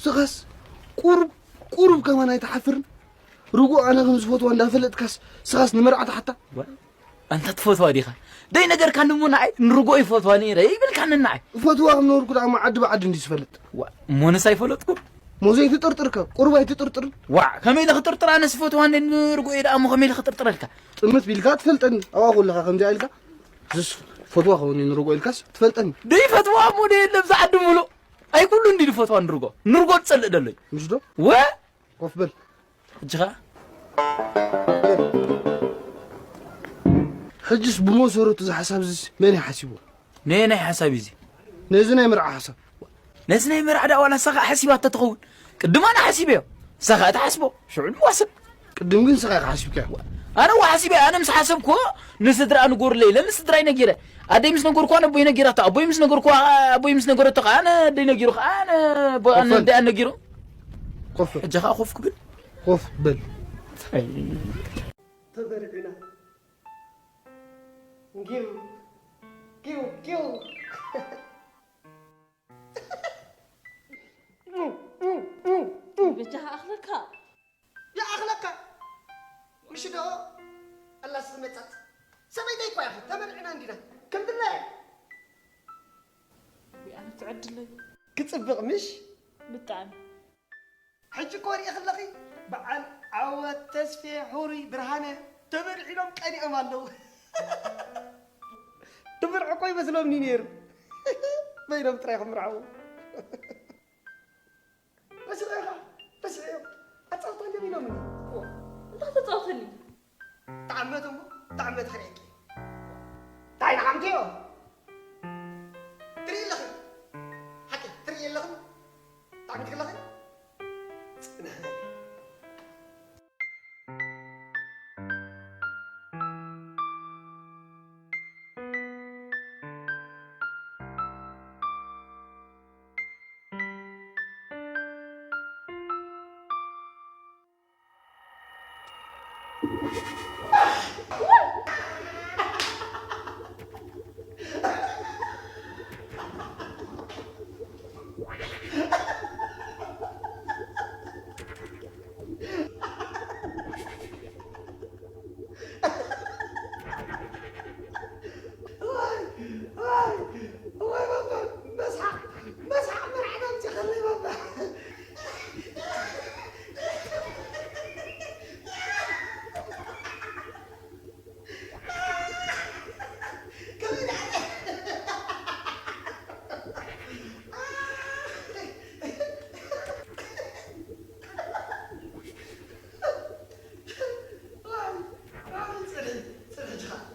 ስኻስ ቁሩብ ቁሩብ ከማን ኣይትሓፍርን? ርጉእ ኣነ ከም ዝፈትዋ እንዳፈለጥካስ ስኻስ ንመርዓ ትሓታ? ዋ፣ ኣንታ ትፈትዋ ዲኻ? ደይ ነገርካኒ እሞ ንዓይ ንርጉእ ይፈትዋ ነይረ ይብልካኒ ንዓይ። እፈትዋ ከም ነበርኩ ደኣ እሞ ዓዲ ብዓዲ እንዲ ዝፈልጥ። ዋ፣ እሞ ንሳ ኣይፈለጥኩ። እሞ ዘይትጥርጥርከ ቁሩብ ኣይትጥርጥርን? ዋ፣ ከመይ ኢለ ክጥርጥር ኣነስ እፈትዋ እንደ ንርጉእ እየ ደኣ እሞ ከመይ ኢለ ክጥርጥረልካ? ጥምት ቢልካ ትፈልጠኒ። ኣብኣ ኩልኻ ከምዚኣ ኢልካ ዝስ ፈትዋ ከውን ንርጉእ ኢልካስ ትፈልጠኒ። ደይ ፈትዋ እሞ ደይ የለ ብዛ ዓዲ ምሉእ። ኣይ ኩሉ እንዲ ዝፈትዋ ንርጎ ንርጎ ትጸልእ ደሎይ ምሽ ዶ? ወ ኮፍ በል። ሕጂ ኸኣ ሕጅስ ብመሰረቱ እዚ ሓሳብ እዚ መን እዩ ሓሲቡ? ነየናይ ሓሳብ እዩ እዚ? ነዚ ናይ መርዓ ሓሳብ። ነዚ ናይ መርዓ ደኣ ዋላ ንሳ ኸኣ ሓሲባቶ ትኸውን። ቅድም ኣነ ሓሲበዮ። ንሳ ኸኣ ትሓስቦ። ሽዑ ንዋስን። ቅድም ግን ንስኻ ኢኻ ሓሲብካዮ። ኣነ እኮ ሓሲበ፣ ኣነ ምስ ሓሰብኩ ንስድራ ንጎርለይ ኢለ ንስድራይ ነጊረ። ኣደይ ምስ ነገርኩዋ ነቦይ ነጊራታ፣ ኣቦይ ምስ ነገርኩዋ ኣቦይ ምስ ነገረቶ ኸዓ ኣነ ኣደይ ነጊሩ ኸዓ ኣነ ኣቦ- ኣነ ኮፈል። ኣደይ ኣነጊሩ። ኮፈል። ሕጂ ኸዓ ኮፍ ክብል። ኮፍ በል። ተበርዕና። ጊው፣ ጊው፣ ጊው። በጃኻ ኣኽለካ። ይኣኽለካ። ምሽ ዶ ኣላስ መጻት። ሰበይተይ እኮ ኢኺ። ተመርዕና እንዲና። ከም ድላየ። ወይ ኣነ ትዕድለይ። ክጽብቕ ምሽ? ብጣዕሚ። ሕጂ እኮ ሪእኺ ኣለኺ። በዓል ዓወት፣ ተስፌ፣ ሕሩይ፣ ብርሃነ ተመርዒኖም ቀኒኦም ኣለዉ። ድምርዒ እኮ ይመስሎምኒ ነይሩ። በይኖም ጥራይ ክምርዓዉ። ረሲዐኻ፣ ረሲዐዮም። ኣጻውታ እንዲዮም ኢሎምኒ። እንታይ ተጻውተኒ? ተዓመት እሞ፣ ተዓመት ክርእየኪ። እንታይ ንዓምትዮ? ትርኢ ኣለኺ። ሓቂ፣ ትርኢ ኣለኺ። ተዓሚትኪ ኣለኺ። ጽንሕ በሊ።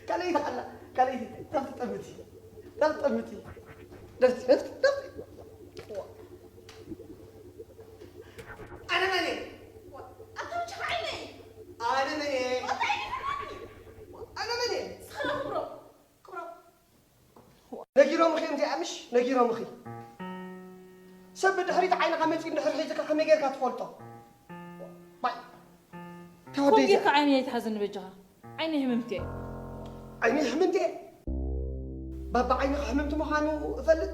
ካልኣይቲ ኣላ፣ ካልኣይቲ፣ ተፍ ትጠምቲ፣ ተፍ ትጠምቲ። ደፍቲ፣ ደፍቲ፣ ደፍቲ። ኣነ መን እየ? ኣታ ብቻ ዓይነይ። ኣነ መን እየ? ኣታ ዓይነይ ፍርማኒ። ኣነ መን እየ? ስኻ ክብሮ፣ ክብሮ። ነጊሮምኺ እዮም እዚኣ ምሽ? ነጊሮምኺ። ሰብ ብድሕሪት ዓይንኻ መጺኡ እንድሕር ሒዙካ ከመይ ጌርካ ትፈልጦ? ባይ። ተወደይ ኮፍ ጌርካ ዓይነይ ኣይትሓዘኒ በጃኻ። ዓይነይ ህምምቲ እየ። ዓይነይ ህምምቲ እየ? ባባ ዓይንኻ ህምምቲ ምዃኑ እፈልጥ?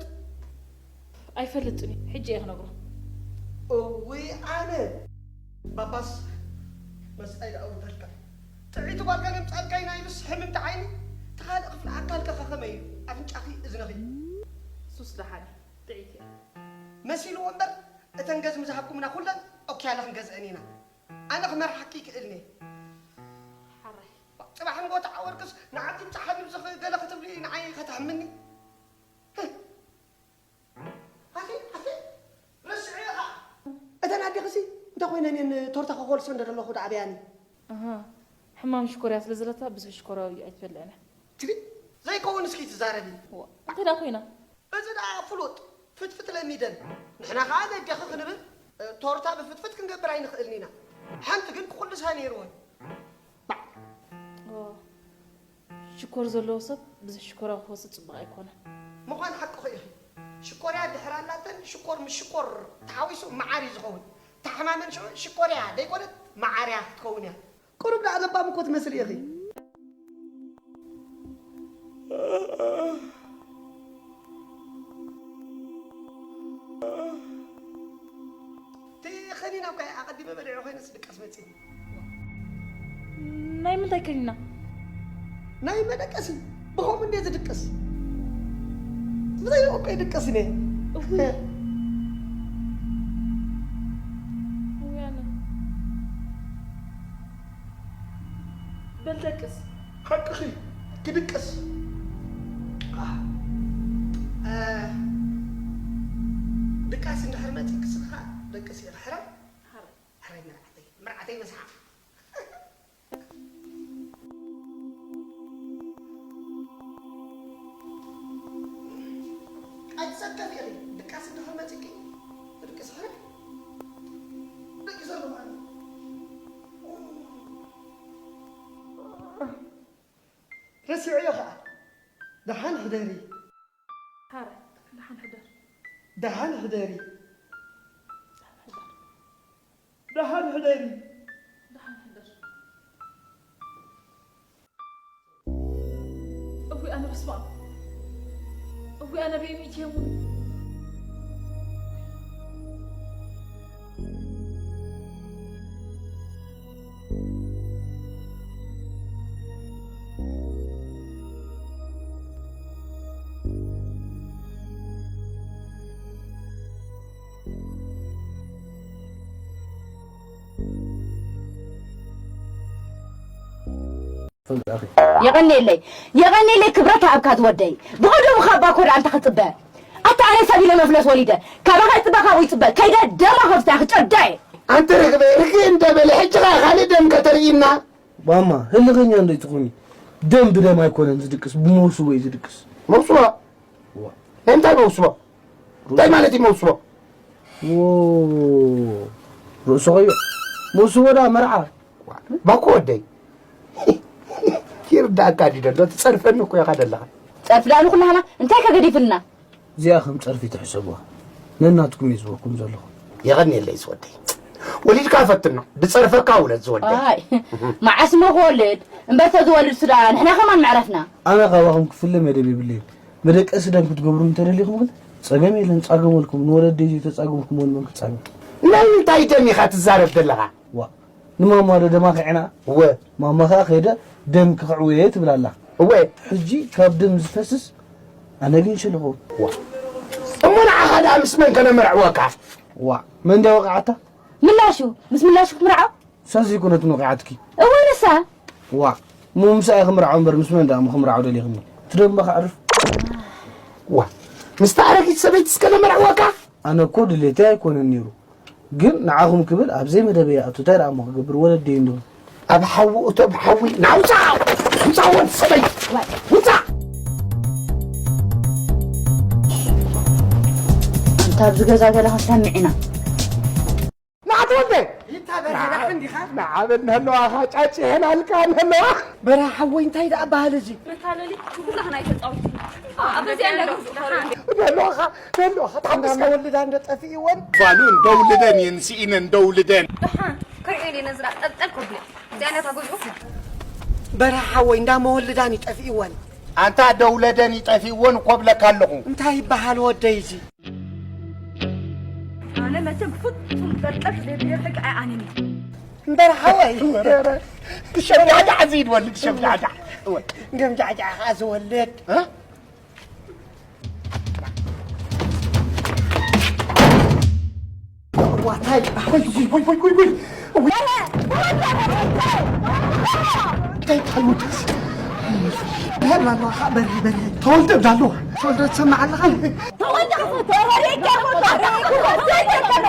ኣይፈልጥን እየ። ሕጂ እየ ክነግሮ። እውይ ኣነ። ባባስ መስጣይ ደኣ ኣውርደልካ። ጥዕይቲ ጓል ገለ ምጻልካ ኢና ኢሉስ ሕምምቲ ዓይኒ? እቲ ካልእ ክፍሊ ኣካልካ ከ ከመይ እዩ? ኣፍንጫኺ፣ እዝንኺ? ሱስ ደሓን እየ። ጥዕይቲ እየ። መሲልዎ እምበር፣ እተን ገዝሚ ዝሃብኩምና ኩለን ኦክያለ ክንገዝአን ኢና። ኣነ ክመርሓኪ ይክእልኒ። ሓራይ። ጽባሕ ንጎ ተዓወርክስ ንዓዲ ምጻ ሓቢብ ዝኽ-፣ ገለ ክትብሊ ንዓይ ከተሕምኒ? ኣፌ፣ ኣፌ፣ ረስዐ ኢኻ። እተን ኣዴኽሲ እንታይ ኮይነን እየን ቶርታ ክኾልሶ እንደ ዘለኹ ደኣ ኣብያኒ? ኣሃ፣ ሕማም ሽኮርያ ስለ ዘለታ ብዙሕ ሽኮርያዊ ኣይትበልዕን እያ። ትቢ፣ ዘይከውን እስኪ ትዛረቢ። እዋ፣ እንታይ ደኣ ኮይና? እዚ ደኣ ፍሉጥ፣ ፍትፍት ለሚደን። ንሕና ኸኣ ነዴኺ ክንብል፣ እ፣ ቶርታ ብፍትፍት ክንገብር ኣይንኽእልን ኢና። ሓንቲ ግን ክኹልሳ ነይርወን። ባዕ። ኦ፣ ሽኮር ዘለዎ ሰብ ብዙሕ ሽኮርያዊ ክወስድ ጽቡቕ ኣይኮነን። ምዃን ሓቅኺ ኢኺ። ሽኮርያ ድሕር ኣላተን ሽኮር ምስ ሽኮር ተሓዊሱ መዓር እዩ ዝኸውን። ተሓማመን ሽዑ ሽኮርያ ደይኮነት መዓርያ ክትከውን እያ። ቁሩብ ደኣ ለባም እኮ ትመስሊ ኢኺ። ከኒና እኳ ኣቐዲመ በሊዐ ኮይነስ ድቃስ መጺኒ። ናይ ምንታይ ከኒና? ናይ መደቀሲ። ብኸምኡ እንዴ ዝድቅስ? ብዘይ እኮ ይድቅስ እኔ። እውይ። እውይ ኣነ። በል ደቅስ። ሓቅኺ፣ ክድቅስ። እ፣ ድቃስ እንድሕር መጺእክስ ኸዓ ደቅስ እየ። ሕራይ፣ ሕራይ መርዓተይ፣ መርዓተይ መስሓቕ። ኣይትሰከፊ ኢኺ፣ ድቃስ እንድሕር መጺእኪ፣ ትድቅሲ ሕራይ። ደቂሰ ኣለኹ ኣነ። ረሲዐዮ ኸዓ። ደሓን ሕደሪ። ሓራይ፣ ደሓን ሕደር። ደሓን ሕደሪ። ደሓን ሕደሪ። ደሓን ሕደር። እውይ ኣነ በስመ ኣብ። እውይ ኣነ በየን እትየሙን። የቐንየለይ፣ የቐንየለይ፣ ክብረት ሃብካ ዝወደይ። ብቐደሙ ካብ ባኮ ደኣ እንታይ ክጽበ? ኣታ ኣነ ሰብ ኢለ መፍለስ ወሊደ። ካባኻ ይጽበ፣ ካብኡ ይጽበ። ከይደ ደማ ከፍታ ክጨዳ እየ። ኣንቲ ርግበ፣ ርግእ እንደ በለ፣ ሕጂ ኸኣ ካልእ ደም ከተርእይና? ማማ፣ ህልኸኛ እንዶ ትኹኒ። ደም ብደም ኣይኮነን ዝድቅስ፣ ብመውስቦ እዩ ዝድቅስ። መውስቦ? ዋ። ናይ እንታይ መውስቦ? እንታይ ማለት እዩ መውስቦ? ዎ፣ ርእሱ ኸዮ። መውስቦ ደኣ መርዓ። ባኮ ወደይ። ይርዳእካ ድዩ ደሎ? ትጸርፈኒ እኮ ኢኻ ደለኻ። ጸርፊ ደኣ ንኹላህና እንታይ ከገዲፍልና? እዚኣ ከም ጸርፊ ትሕሰብዋ። ነናትኩም እየ ዝበኩም ዘለኹ። የቐንየለይ ዝወደይ። ወሊድካ ፈትኖ፣ ድጸርፈካ ውለድ ዝወደይ። ኣይ፣ መዓስ እሞ ክወልድ? እምበር ተዝወልድ ሱዳ ንሕና ከማን መዕረፍና። ኣነ ካባኹም ክፍለ መደብ የብለይን። መደቀሲ ደም ክትገብሩ እንተደሊኹም ግን ጸገም የለን፣ ጻገመልኩም። ንወለደይ ዘይተጻገምኩምዎ ንመን ክጻገም? ናይ ምንታይ ደም ኢኻ ትዛረብ ዘለኻ? ዋ፣ ንማማ ዶ ደማ ክዕና? እወ። ማማ ኸኣ ከይደ ደም ክኽዕውየ ትብል ኣላ። እወ። ሕጂ ካብ ደም ዝፈስስ ኣነ ግን ሽልኹ። ዋ። እሞ ንዓኻ ደኣ ምስ መን ከነመርዕወካ? ዋ፣ መን ድያ ወቒዓታ? ምላሹ፣ ምስ ምላሹ ክትምርዖ? ንሳ ዘይኮነትን ወቒዓትኪ። እወ፣ ንሳ። ዋ፣ እሞ ምስኣ እየ ክምርዓው እምበር ምስ መን ደኣ እሞ ክምርዓው ደሊኽኒ? እቲ ደምባ ከዕርፍ። ዋ፣ ምስታ ኣረጊት ሰበይቲ እስከ ነመርዕወካ? ኣነ እኮ ድሌተይ ኣይኮነን ነይሩ። ግን ንዓኹም ክብል ኣብ ዘይመደበይ ይኣቱ፣ እንታይ ደኣ እሞ ክገብር፣ ወለደይ እንዲኹም። ኣብ ሓዊ እቶም ሓዊ ናውፃ! ውፃ ወዲ ሰበይ! ውፃ! እንታ ኣብዚ ገዛ ገለ ክንሰምዕ ኢና። ንዓ ተወልደ! ይታ በርሀ፣ ደሓን ዲኻ? ንዓ በል ንህለዋኻ ጫጭ ይሕናልካ ንህለዋ። በርሀ ሓወይ፣ እንታይ ደኣ በሃል እዚ? መታለሊ ኩላህና ኣይተጻወትኩ። ኣብ እዚኣ እንዳገዙ ንህለዋኻ፣ ንህለዋኻ፣ እንዳ ተሓጉስካ። መወልዳ እንደ ጠፊእወን። ፋኑ እንደውልደን እየን ስኢነን፣ እንደውልደን። ደሓን፣ ከርእየን እየ ነዝራ ጠልጠል ኮብለ። እዚኣ ነታ ገዝኡ። በርሀ ሓወይ፣ እንዳ መወልዳን ይጠፊእወን። ኣንታ ደውለደን ይጠፊእወን እኮ ብለካ ኣለኹ። እንታይ ይበሃል ወደይ እዚ? ኣነ መቸም ፍጹም ጠልጠል ዘይብለ ሕጊ ኣይኣነን እየ። እምበር ሓወይ። ኧረ፣ ክሸብዳዕዳዕ እዚ ይድወል፣ ክሸብዳዕዳዕ። እወ። እንደም ጃዕጃዕ ኸዓ ዝወልድ። እ? ዋታይ፣ ወይ፣ ወይ፣ ወይ። እንታይ ታልሞት? በርሀ ኣሎ፣ በርሀ፣ በርሀ። ተወልደ እብዳ ኣለዋ። ተወልደ ትሰምዕ ኣለኻ? ተወልደ ክፈቶ፣ ሪኤካ ይፈቶ፣ ሪኤካ ይፈቶ፣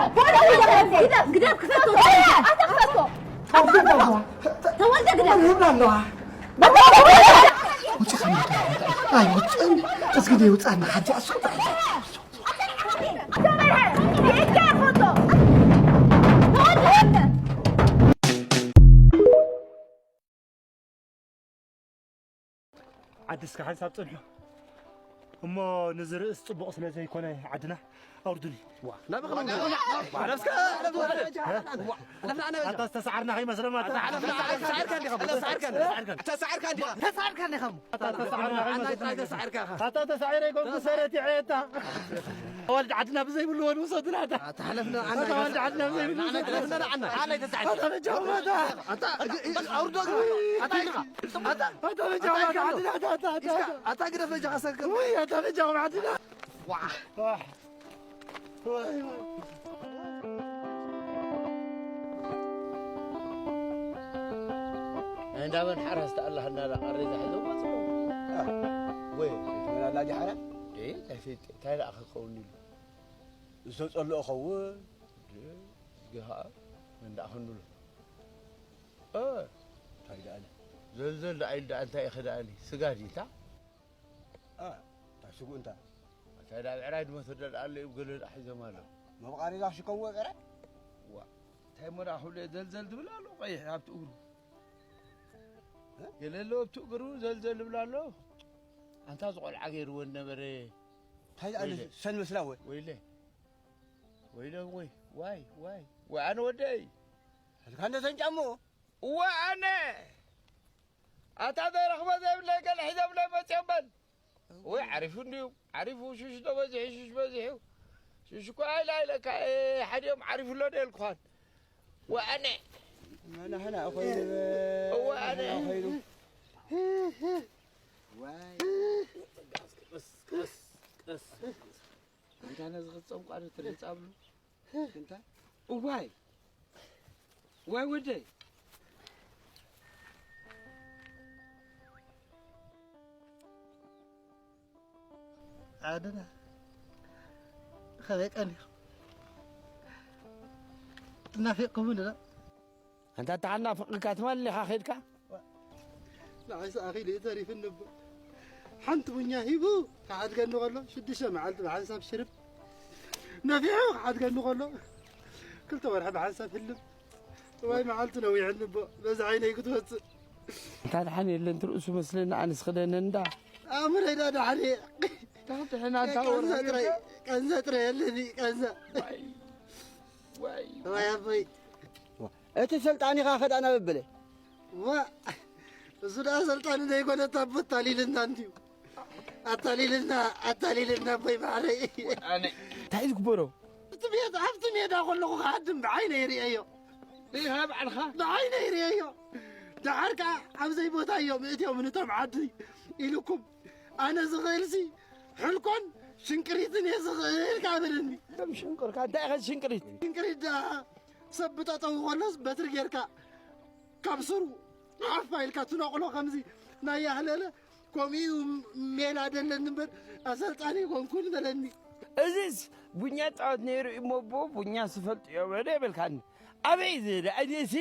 ግደፍ፣ ግደፍ ክፈቶ፣ ኣታ ክፈቶ። ተወልደ እብዳ ኣለዋ። ተወልደ ግደፍ። በርሀ እብዳ ኣለዋ። ውፅእ ካብ መደብ። ኣይወፅእን። እዝጊ ደይውፅኣና ሓንቲ ኣስቁ። ዓዲ እስከ ሓንሳብ ጽንሑ እሞ፣ ንዝርእስ ጽቡቕ ስለ ዘይኮነ ዓድና ኣውርዱኒ። ዋ፣ ናበይ ኸም-፣ ዋ፣ ነብስካ፣ ነብስካ፣ ዋ፣ ኣለፍና፣ ኣነ ኣታ ዝተሰዓርና ከይመስሎም፣ ኣታ። ኣታ ሓለፍና፣ ኣታ ተሳዒርካ እንዲኻ፣ ተሳዒርካ፣ ተሳዒርካ እንዲኻ። ተሳዒርካ እንዲኻ። ኣታ ተሳዓርና ኣታ ከይመስሎም። ተሳዒርካ ኢኻ። ኣታ ተሳዒረ ይኮንኩ፣ ሰረት ይዐየታ። ኣዋልድ ዓድና ብዘይብሉ ወን ውሰዱና። ኣታ ሓለፍና፣ ኣታ ኣዋልድ ዓድና ብዘይብሉ ንዓና ወሰዱና። ኣታ በጃኹም፣ ኣታ። ኣታ፣ እ-፣ እ-፣ ኣውርዶ፣ ኣታ፣ ኣታ፣ ኣታ በጃኹም፣ ኣታ ዓድና፣ ኣታ፣ ኣታ፣ ኣታ። ኣታ ግደፍ በጃኻ ሰከም። ውይ፣ ኣታ በጃኹም ዓድና። ዋ። ዋ። ናይ እንዳመን ሓራስ ተኣላህ እናዳ ቃሬዛ ሒዞም መፅኡ። አ፣ ወይ፣ ትበላላ ጃሓራ? እ፣ ኣይፈልጥ፣ እንታይ ደኣ ክኸውን ኢሉ። ዝተፀልኦ ኸውን፣ ድ-፣ ግሃ፣ መን ደኣ ክንብሎ? እ፣ እንታይ ደኣኒ? ዘልዘል ደኣ ኢሉ ደኣ እንታይ ኢኸ ደኣኒ? ስጋ ድዩ እንታ? አ፣ እንታይ ስጉእ እንታ? እንታይ ደኣ ብዕራይ ድመቶ ደኣ ኣሎ እዩ፣ ገለ ደኣ ሒዞም ኣሎ። መብቓሪ ዛ ሽከምዎ ብዕራይ? ዋ፣ እንታይ እሞ ደኣ ክብሎ እየ፣ ዘልዘል ዝብል ኣሎ፣ ቀይሕ ኣብቲ እግሩ። እ? ገለ ኣሎ ኣብቲ እግሩ ዘልዘል ዝብል ኣሎ። ኣንታ ዝቖልዓ ገይርዎ ነበረ። እንታይ ደኣ ወይለ። ሰን መስላ ወይ? ወይለ። ወይለ ወይ፣ ዋይ፣ ዋይ። ወይ ኣነ ወደይ። ኣልካ እንደ ተንጫሞ? እዋ ኣነ! ኣታ ዘይረኽቦ ዘይብለይ ገለ ሒዘብለይ መፅዮም በል። ወይ ዓሪፉ እንድዩ፣ ዓሪፉ ሽሽ ዶ በዚሑ፣ ሽሽ በዚሑ። ሽሽ እኮ ኣይላ ኢለካ፣ እ፣ ሓዲኦም ዓሪፉ ኣሎ ዶ ኢልኩኻን? ወኣነ! መናህና ኮይኑ፣ እዋ ኣነ! መናህና ኮይኑ። ዋይ። ቀስ፣ ቀስ፣ ቀስ። ኣንታ ነዚ ክትፀምቋ ዶ ትርህፃ ብሉ? እንታይ? እዋይ! ዋይ ወደይ! ዓድና፣ ኸመይ ቀኒኹም? ትናፊቕኩምኒ ዶ? ኣንታ ተሓናፍቕካ ትማሊ ኢኻ ኸይድካ? ንዓይስ ኣኺሉ እዩ ተሪፍኒ እቦ። ሓንቲ ቡኛ ሂቡ ክሓድገኒ ከሎ፣ ሽዱሽተ መዓልቲ ብሓንሳብ ሽርብ ነፊሑ ክሓድገኒ ከሎ፣ ክልተ ወርሒ ብሓንሳብ ህልም። እዋይ መዓልቲ ነዊሕኒ እቦ፣ በዚ ዓይነይ ክትወፅእ። እንታይ ደሓን የለን፣ ትርእሱ መስለኒ፣ ኣነስ ክደነ እንዳ። ኣእምረይ ዳ ደሓን እየ። እንታይ ደሕና፣ እንታይ ቀንዘ ወርሒ ጥራይ፣ ቀንዘ ጥራይ የለኒ፣ ቀንዘ። ዋይ፣ ዋይ። እዋይ ኣቦይ። እቲ ሰልጣኒ ኸዓ ከዳ ናበበለ? ዋ፣ እሱ ደኣ ሰልጣኒ ዘይኮነ፣ እታ ኣቦ ኣታሊልና እንድዩ። ኣታሊልና፣ ኣታሊልና ኣቦይ ማዕረይ። ኣነ እንታይ ዝግበሮ? ኣብቲ ሜዳ፣ ኣብቲ ሜዳ ከለኹ ክሃድም ብዓይነይ ርእየዮ። ርኢኻ ባዕልኻ? ብዓይነይ ርእየዮ። ደሓር ከኣ ኣብ ዘይቦታ እዮም እትዮም ነቶም ዓዲ ኢሉኩም። ኣነ ዝኽእልሲ ሕልኮን ሽንቅሪትን እየ ዝኽእል ከኣ በለኒ። ከም ሽንቅርካ እንታይ ኢኻ ሽንቅሪት? ሽንቅሪት ደኣ ሰብ ብጠጠው ከሎስ በትሪ ጌርካ ካብ ስሩ ሓፍ ኢልካ ትነቕሎ ከምዚ ናይ ያህለለ ከምኡ እዩ ሜላ ደለኒ እምበር ኣሰልጣኒ ኣይኮንኩን በለኒ። እዚስ ቡኛ ጻወት ነይሩ እዩ እሞ ኣቦ ቡኛ ዝፈልጡ እዮም ወደ ይበልካኒ። ኣበይ እዚ ደኣ እዚ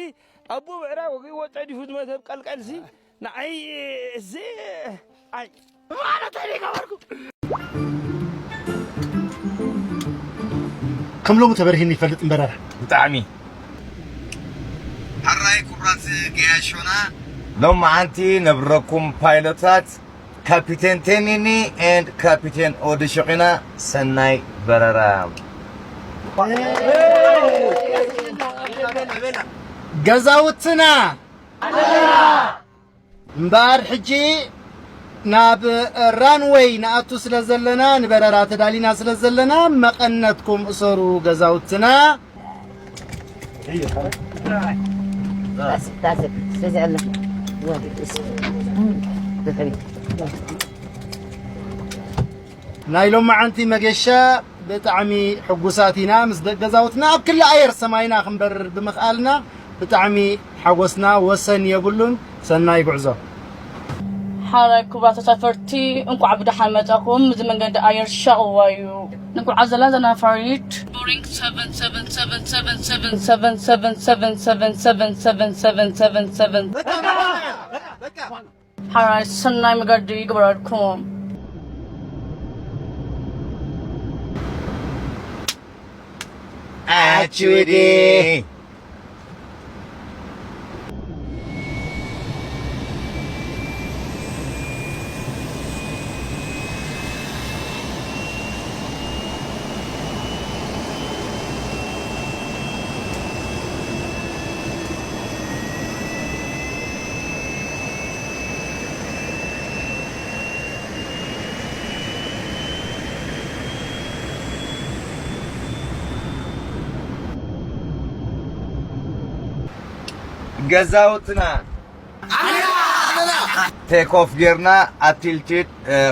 ኣቦ ብዕራይ ወጊእዎ ጸዲፉ ዝመተ ቀልቀልሲ ንዓይ እዚ ኣይ ማለት ኣይገበርኩ። ከም ሎሚ ተበርሂኒ ይፈልጥ እምበረራ። ብጣዕሚ። ሕራይ ክቡራት ገያሾና። ሎማዓንቲ ነብረኩም ፓይሎታት ካፒቴን ቴኒኒ ኤንድ ካፒቴን ኦዲ ሸቂና ሰናይ በረራ። ገዛውትና እምበኣር ሕጂ ናብ ራንወይ ንኣቱ ስለ ዘለና፣ ንበረራ ተዳሊና ስለ ዘለና፣ መቐነትኩም እሰሩ ገዛውትና። ናይ ሎማዓንቲ መገሻ ብጣዕሚ ሕጉሳት ኢና። ምስ ደቂ ገዛውትና ኣብ ክሊ ኣየር ሰማይና ክንበርር ብምኽኣልና ብጣዕሚ ሓጎስና ወሰን የብሉን። ሰናይ ጉዕዞ። ሓራይ ክቡራት ተሳፈርቲ፣ እንቋዕ ብደሓን መጻኹም። እዚ መንገዲ ኣየር ሻቕዋ እዩ። ንጉዓዝ ዘለና ነፋሪት ቦሪንግ ሰቨን ሰቨን ሰቨን ሰቨን ሰቨን ሰቨን ሰቨን ሰቨን ሰቨን ሰቨን ሰቨን ሰቨን ሰቨን ሰቨን ሰቨን። ሓራይ ሰናይ መገዲ ይግበረልኩም። ኣችውዲ። ገዛውትና ቴክ ኦፍ ጌርና ኣቲልቲድ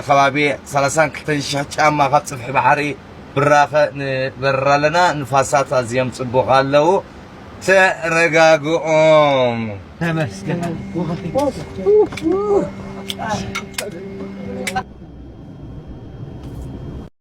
ከባቢ ሰላሳን ክልተን ሽሕ ጫማ ካብ ጽፍሒ ባሕሪ ብራኸ ንበርር ኣለና። ንፋሳት ኣዝዮም ጽቡቕ ኣለዉ። ተረጋግኦም። ተመስገን።